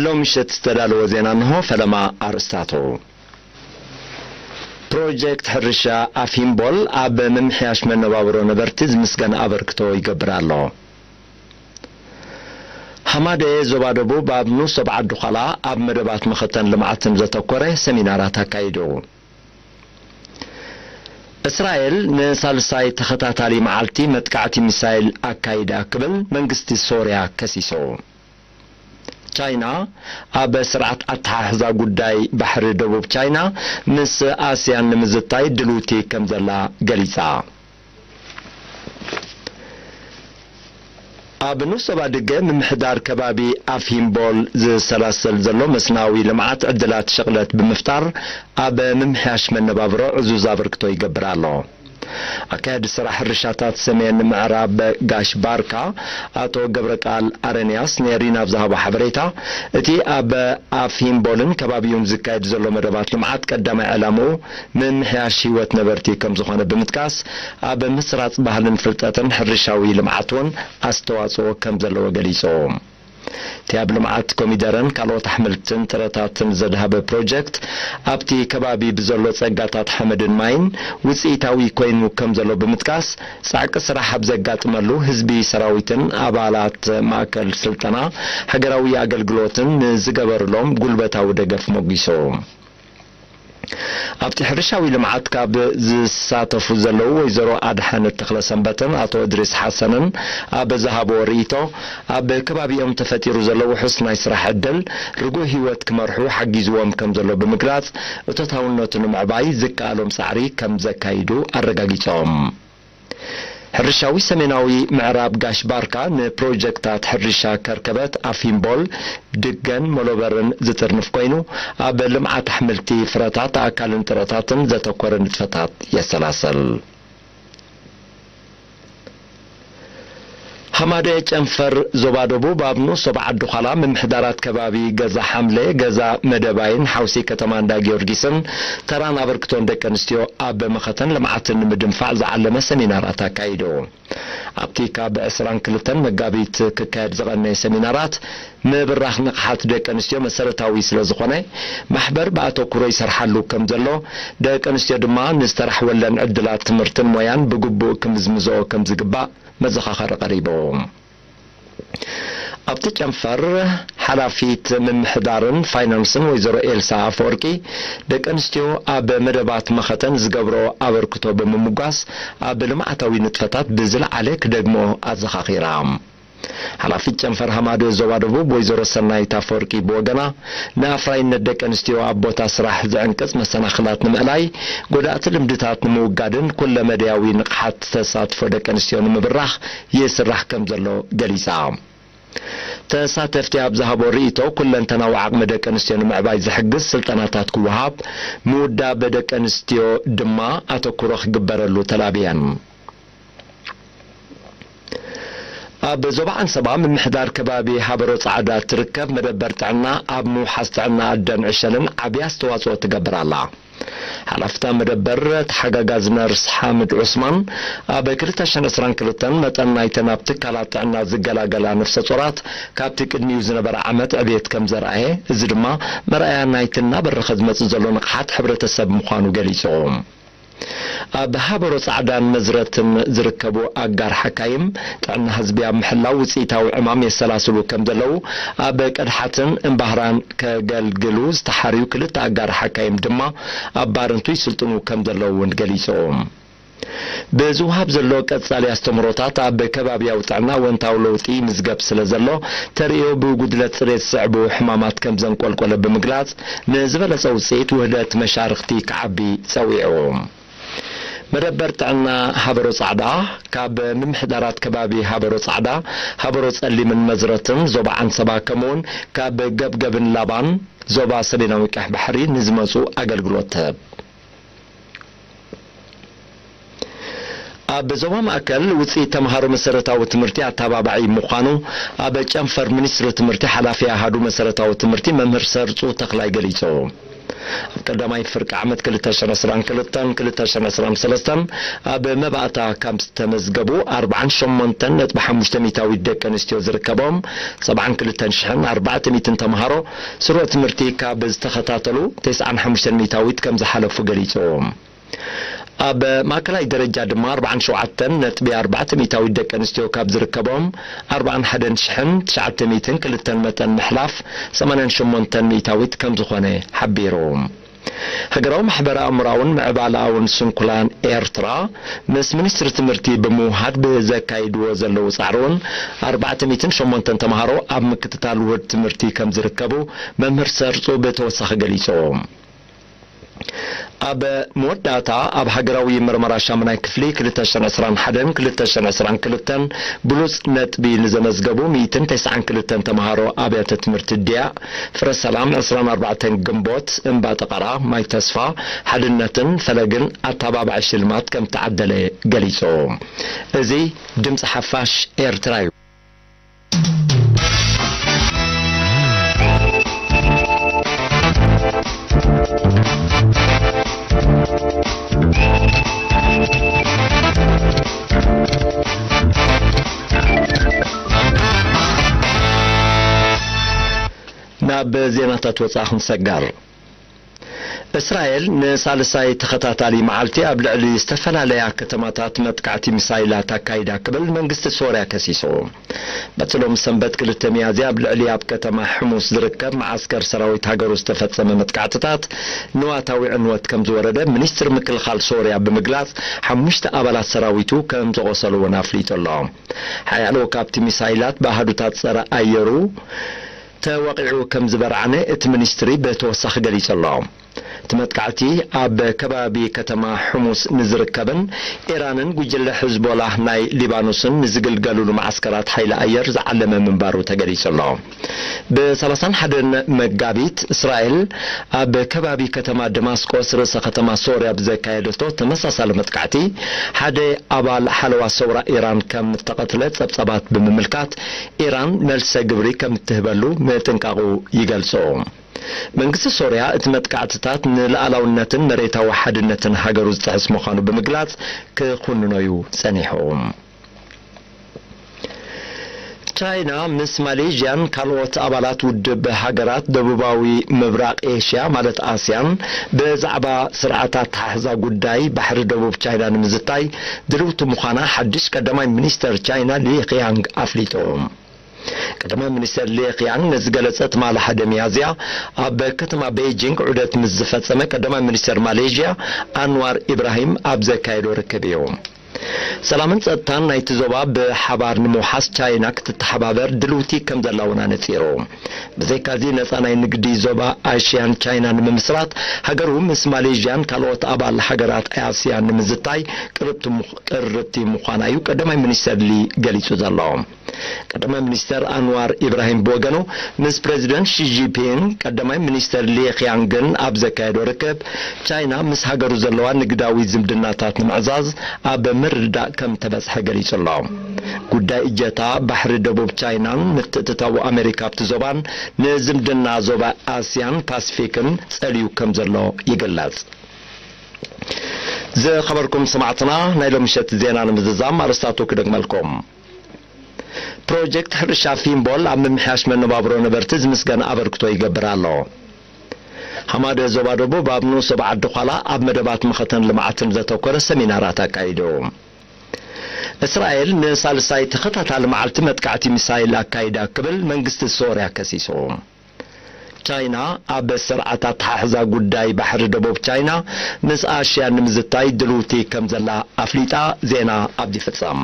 ሎም ምሸት ዝተዳለወ ዜና እንሆ። ፈለማ ኣርእስታቱ። ፕሮጀክት ሕርሻ ኣፊምቦል ኣብ ምምሕያሽ መነባብሮ ነበርቲ ዝምስገን ኣበርክቶ ይገብር ኣሎ። ሃማደ ዞባ ደቡብ ኣብ ንኡስ ዞባ ዓዲ ዃላ ኣብ መደባት መኸተን ልምዓትን ዘተኮረ ሰሚናራት ኣካይዱ። እስራኤል ንሳልሳይ ተኸታታሊ መዓልቲ መጥቃዕቲ ሚሳይል ኣካይዳ ክብል መንግስቲ ሶርያ ከሲሱ። ቻይና ኣብ ስርዓት ኣተሓሕዛ ጉዳይ ባሕሪ ደቡብ ቻይና ምስ ኣስያን ንምዝታይ ድልውቲ ከም ዘላ ገሊጻ። ኣብ ንኡስ ዞባ ድገ ምምሕዳር ከባቢ ኣፍሂምቦል ዝሰላሰል ዘሎ መስናዊ ልምዓት ዕድላት ሸቕለት ብምፍጣር ኣብ ምምሕያሽ መነባብሮ ዕዙዝ ኣበርክቶ ይገብር ኣሎ። ኣካያዲ ስራሕ ሕርሻታት ሰሜን ምዕራብ ጋሽ ባርካ ኣቶ ገብረቃል ኣረንያስ ንኤሪና ኣብ ዝሃቦ ሓበሬታ፣ እቲ ኣብ ኣፍሂምቦልን ከባቢኡን ዝካየድ ዘሎ መደባት ልምዓት ቀዳማይ ዕላምኡ ምምሕያሽ ህይወት ነበርቲ ከም ዝኾነ ብምጥቃስ፣ ኣብ ምስራጽ ባህልን ፍልጠትን ሕርሻዊ ልምዓት እውን ኣስተዋጽኦ ከም ዘለዎ ገሊጹ። እቲ ኣብ ልምዓት ኮሚደረን ካልኦት ኣሕምልትን ጥረታትን ዘድሃበ ፕሮጀክት፣ ኣብቲ ከባቢ ብዘሎ ጸጋታት ሓመድን ማይን ውጽኢታዊ ኮይኑ ከም ዘሎ ብምጥቃስ፣ ጻዕቂ ስራሕ ኣብ ዘጋጥመሉ፣ ህዝቢ፣ ሰራዊትን ኣባላት ማእከል ስልጠና ሃገራዊ ኣገልግሎትን ንዝገበርሎም ጉልበታዊ ደገፍ ሞጒሱ። ኣብቲ ሕርሻዊ ልምዓት ካብ ዝሳተፉ ዘለዉ ወይዘሮ ኣድሓነት ተኽለሰንበትን ኣቶ እድሪስ ሓሰንን ኣብ ዝሃብዎ ርእይቶ፣ ኣብ ከባቢኦም ተፈጢሩ ዘሎ ውሑስ ናይ ስራሕ ዕድል ርጉእ ህይወት ክመርሑ ሓጊዝዎም ከም ዘሎ ብምግላጽ፣ እቶታውነቱ ንምዕባይ ዝከኣሎም ጻዕሪ ከም ዘካይዱ ኣረጋጊጾም። ሕርሻዊ ሰሜናዊ ምዕራብ ጋሽ ባርካ ንፕሮጀክታት ሕርሻ ከርከበት፣ ኣፊምቦል፣ ድገን መሎበርን ዝጥርንፍ ኮይኑ፣ ኣብ ልምዓት ኣሕምልቲ፣ ፍረታት፣ ኣእካልን ጥረታትን ዘተኮረ ንጥፈታት የሰላሰል። ሃማደ ጨንፈር ዞባ ደቡብ ኣብ ንኡስ ዞባ ዓዲ ዃላ ምምሕዳራት ከባቢ ገዛ ሓምለ፣ ገዛ መደባይን ሓውሲ ከተማ እንዳ ጊዮርጊስን ተራን ኣበርክቶን ደቂ ኣንስትዮ ኣብ መኸተን ልምዓትን ንምድንፋዕ ዝዓለመ ሰሚናራት ኣካይዱ። ኣብቲ ካብ ዕስራን ክልተን መጋቢት ክካየድ ዝቐነየ ሰሚናራት፣ ምብራኽ ንቕሓት ደቂ ኣንስትዮ መሰረታዊ ስለ ዝኾነ፣ ማሕበር ብኣተኩሮ ይሰርሓሉ ከም ዘሎ፣ ደቂ ኣንስትዮ ድማ ንዝተራሕወለን ዕድላት ትምህርትን ሞያን ብግቡእ ክምዝምዝኦ ከም ዝግባእ መዘኻኸሪ ቀሪቡ። ኣብቲ ጨንፈር፣ ሓላፊት ምምሕዳርን ፋይናንስን ወይዘሮ ኤልሳ ኣፈወርቂ፣ ደቂ ኣንስትዮ ኣብ መደባት መኸተን ዝገብሮ ኣበርክቶ ብምምጓስ፣ ኣብ ልምዓታዊ ንጥፈታት ብዝለዓለ ክደግሞ ኣዘኻኺራ። ሓላፊት ጨንፈር ሃማደ ዞባ ደቡብ ወይዘሮ ሰናይት ኣፈወርቂ ብወገና፣ ንኣፍራይነት ደቂ ኣንስትዮ ኣብ ቦታ ስራሕ ዝዕንቅጽ መሰናኽላት ንምእላይ፣ ጎዳእቲ ልምድታት ንምውጋድን ኩለመዳያዊ ንቕሓት ተሳትፎ ደቂ ኣንስትዮ ንምብራኽ ይስራሕ ከም ዘሎ ገሊጻ። ተሳተፍቲ ኣብ ዝሃቦ ርእይቶ፣ ኩለንተናዊ ዓቕሚ ደቂ ኣንስትዮ ንምዕባይ ዝሕግዝ ስልጠናታት ክወሃብ፣ ምውዳብ ደቂ ኣንስትዮ ድማ ኣተኩሮ ክግበረሉ ተላብየን። ኣብ ዞባ ዓንሰባ ምምሕዳር ከባቢ ሃበሮ ጻዕዳ እትርከብ መደበር ጥዕና ኣብ ምውሓስ ጥዕና ኣደን ዕሸልን ዓቢ ኣስተዋጽኦ ትገብር ኣላ። ሓላፍታ መደበር ተሓጋጋዝ ነርስ ሓምድ ዑስማን፣ ኣብ ክልተ ሽሕን ዕስራን ክልተን መጠን ናይተን ኣብ ትካላት ጥዕና ዝገላገላ ነፍሰ ጾራት ካብቲ ቅድሚኡ ዝነበረ ዓመት ዕብየት ከም ዘርኣየ፣ እዚ ድማ መርኣያ ናይቲ እናበረኸ ዝመጽእ ዘሎ ንቕሓት ሕብረተሰብ ምዃኑ ገሊጹ። ኣብ ሃበሮ ጻዕዳን መዝረትን ዝርከቡ ኣጋር ሓካይም፣ ጥዕና ህዝቢ ኣብ ምሕላው ውጽኢታዊ ዕማም የሰላስሉ ከም ዘለዉ፣ ኣብ ቀድሓትን እምባህራን ከገልግሉ ዝተሓርዩ ክልተ ኣጋር ሓካይም ድማ ኣብ ባረንቱ ይስልጥኑ ከም ዘለዉ እውን ገሊጾም። ብዝወሃብ ዘሎ ቀጻሊ ኣስተምህሮታት፣ ኣብ ከባብያዊ ጥዕና ኣወንታዊ ለውጢ ይምዝገብ ስለ ዘሎ፣ ተርእዮ ብጉድለት ጽሬት ዝስዕቡ ሕማማት ከም ዘንቆልቆለ ብምግላጽ፣ ንዝበለጸ ውጽኢት ውህደት መሻርኽቲ ክዓቢ ጸዊዑ። መደበር ጥዕና ሃበሮ ጻዕዳ፣ ካብ ምምሕዳራት ከባቢ ሃበሮ ጻዕዳ፣ ሃበሮ ጸሊምን መዝረትን፣ ዞባ ዓንሰባ፣ ከምኡውን ካብ ገብገብን ላባን፣ ዞባ ሰሜናዊ ቀይሕ ባሕሪ፣ ንዝመጹ ኣገልግሎት ትህብ። ኣብ ዞባ ማእከል፣ ውጽኢት ተምሃሮ መሰረታዊ ትምህርቲ ኣተባባዒ ምዃኑ፣ ኣብ ጨንፈር ሚኒስትሪ ትምህርቲ ሓላፊ ኣሃዱ መሰረታዊ ትምህርቲ መምህር ሰርጹ ተኽላይ ገሊጹ። ኣብ ቀዳማይ ፍርቂ ዓመት ክልተ ሽሕን ዕስራን ክልተን ክልተ ሽሕን ዕስራን ሰለስተን ኣብ መባእታ ካብ ዝተመዝገቡ ኣርባዓን ሸሞንተን ነጥቢ ሓሙሽተ ሚእታዊት ደቂ ኣንስትዮ ዝርከቦም ሰብዓን ክልተን ሽሕን ኣርባዕተ ሚእትን ተምሃሮ ስሩዕ ትምህርቲ ካብ ዝተኸታተሉ ተስዓን ሓሙሽተን ሚእታዊት ከም ዝሓለፉ ገሊጹ። ኣብ ማእከላይ ደረጃ ድማ ኣርባዓን ሸውዓተን ነጥቢ ኣርባዕተ ሚእታዊት ደቂ ኣንስትዮ ካብ ዝርከቦም ኣርባዓን ሓደን ሽሕን ትሽዓተ ሚእትን ክልተን መጠን ምሕላፍ ሰማንያን ሸሞንተን ሚእታዊት ከም ዝኾነ ሓቢሩ። ሃገራዊ ማሕበረ ኣእምራውን ምዕባለኣውን ስንኩላን ኤርትራ ምስ ሚኒስትሪ ትምህርቲ ብምውሃድ ብዘካይድዎ ዘለዉ ጻዕሪ እውን ኣርባዕተ ሚእትን ሸሞንተን ተምሃሮ ኣብ ምክትታል ውህድ ትምህርቲ ከም ዝርከቡ መምህር ሰርጹ ብተወሳኺ ገሊጹ። ኣብ መወዳእታ ኣብ ሃገራዊ መርመራ ሻሙናይ ክፍሊ ክልተ ሽሕን ዕስራን ሓደን ክልተ ሽሕን ዕስራን ክልተን ብሉጽ ነጥቢ ንዘመዝገቡ ሚእትን ተስዓን ክልተን ተምሃሮ ኣብያተ ትምህርቲ ድያ፣ ፍረ ሰላም፣ ዕስራን ኣርባዕተን ግንቦት፣ እምባ ጠቐራ፣ ማይ ተስፋ፣ ሓድነትን ፈለግን ኣተባባዒ ሽልማት ከም ተዓደለ ገሊጹ። እዚ ድምጺ ሓፋሽ ኤርትራ እዩ። ናብ ዜናታት ወጻኢ ክንሰጋር። እስራኤል ንሳልሳይ ተኸታታሊ መዓልቲ ኣብ ልዕሊ ዝተፈላለያ ከተማታት መጥቃዕቲ ሚሳይላት ኣካይዳ ክብል መንግስቲ ሶርያ ከሲሱ። በቲ ሎም ሰንበት ክልተ ሚያዝያ ኣብ ልዕሊ ኣብ ከተማ ሕሙስ ዝርከብ መዓስከር ሰራዊት ሃገሩ ዝተፈጸመ መጥቃዕትታት ንዋታዊ ዕንወት ከም ዝወረደ ሚኒስትሪ ምክልኻል ሶርያ ብምግላጽ፣ ሓሙሽተ ኣባላት ሰራዊቱ ከም ዝቖሰሉ እውን ኣፍሊጡ ኣሎ። ሓያሎ ካብቲ ሚሳይላት ብኣሃዱታት ጸረ ኣየሩ ተወቒዑ ከም ዝበርዓነ እቲ ሚኒስትሪ ብተወሳኺ ገሊጹ ኣሎ። እቲ መጥቃዕቲ ኣብ ከባቢ ከተማ ሕሙስ ንዝርከብን ኢራንን ጉጅለ ሕዝቦላህ ናይ ሊባኖስን ንዝግልገሉሉ መዓስከራት ሓይሊ ኣየር ዝዓለመ ምንባሩ ተገሊጹ ኣሎ። ብ ሰላሳን ሓደን መጋቢት እስራኤል ኣብ ከባቢ ከተማ ደማስቆስ ርእሰ ከተማ ሶርያ ብዘካየደቶ ተመሳሳሊ መጥቃዕቲ ሓደ ኣባል ሓለዋ ሰውራ ኢራን ከም እተቐትለ ጸብጻባት ብምምልካት ኢራን መልሰ ግብሪ ከም እትህበሉ ምጥንቃቑ ይገልጾ። መንግስቲ ሶርያ እቲ መጥቃዕትታት ንሉዓላውነትን መሬታዊ ሓድነትን ሃገሩ ዝጥሕስ ምዃኑ ብምግላጽ ክኹንኖ እዩ ጸኒሑ። ቻይና ምስ ማሌዥያን ካልኦት ኣባላት ውድብ ሃገራት ደቡባዊ ምብራቕ ኤሽያ ማለት ኣስያን ብዛዕባ ስርዓት ኣተሓሕዛ ጉዳይ ባሕሪ ደቡብ ቻይና ንምዝታይ ድልውቲ ምዃና ሓድሽ ቀዳማይ ሚኒስተር ቻይና ሊ ኺያንግ ኣፍሊጡ። ቀዳማይ ሚኒስተር ሊ ኺያንግ ነዚ ገለጸ ትማሊ ሓደ ሚያዝያ ኣብ ከተማ ቤይጂንግ ዑደት ምስ ዝፈጸመ ቀዳማይ ሚኒስተር ማሌዥያ ኣንዋር ኢብራሂም ኣብ ዘካየዶ ርክብ እዩ። ሰላምን ጸጥታን ናይቲ ዞባ ብሓባር ንምውሓስ ቻይና ክትተሓባበር ድልውቲ ከም ዘላ እውን ኣነጺሩ። ብዘይካዚ ነጻ ናይ ንግዲ ዞባ ኣሽያን ቻይና ንምምስራት ሃገሩ ምስ ማሌዥያን ካልኦት ኣባል ሃገራት ኣስያን ንምዝታይ ቅርብቲ ምኽ-፣ ቅርብቲ ምዃና እዩ ቀዳማይ ሚኒስተር ሊ ገሊጹ ዘሎ። ቀዳማይ ሚኒስተር ኣንዋር ኢብራሂም ብወገኑ ምስ ፕረዚደንት ሺ ጂንፒንግ ቀዳማይ ሚኒስተር ሊ ኺያንግን ኣብ ዘካየዶ ርክብ ቻይና ምስ ሃገሩ ዘለዋ ንግዳዊ ዝምድናታት ንምዕዛዝ ኣብ ምርድዳእ ከም ተበጽሐ ገሊጹ ኣሎ። ጉዳይ እጀታ ባሕሪ ደቡብ ቻይናን ምትእትታው ኣሜሪካ ኣብቲ ዞባን ንዝምድና ዞባ ኣስያን ፓሲፊክን ጸልዩ ከም ዘሎ ይግለጽ። ዝኸበርኩም ሰማዕትና ናይ ሎምሸት ዜና ንምዝዛም ኣርስታቱ ክደግመልኩም። ፕሮጀክት ሕርሻ ፊምቦል ኣብ ምምሕያሽ መነባብሮ ነበርቲ ዝምስገን ኣበርክቶ ይገብር ኣሎ። ሓማደ ዞባ ደቡብ ኣብ ንኡስ ዞባ ዓዲ ዃላ ኣብ መደባት መኸተን ልምዓትን ዘተኮረ ሰሚናራት ኣካይዱ። እስራኤል ንሳልሳይ ተኸታታሊ መዓልቲ መጥቃዕቲ ሚሳይል ኣካይዳ ክብል መንግስቲ ሶርያ ከሲሱ። ቻይና ኣብ ስርዓት ኣተሓሕዛ ጉዳይ ባሕሪ ደቡብ ቻይና ምስ ኣሽያ ንምዝታይ ድልውቲ ከም ዘላ ኣፍሊጣ። ዜና ኣብዚ ፍጸም።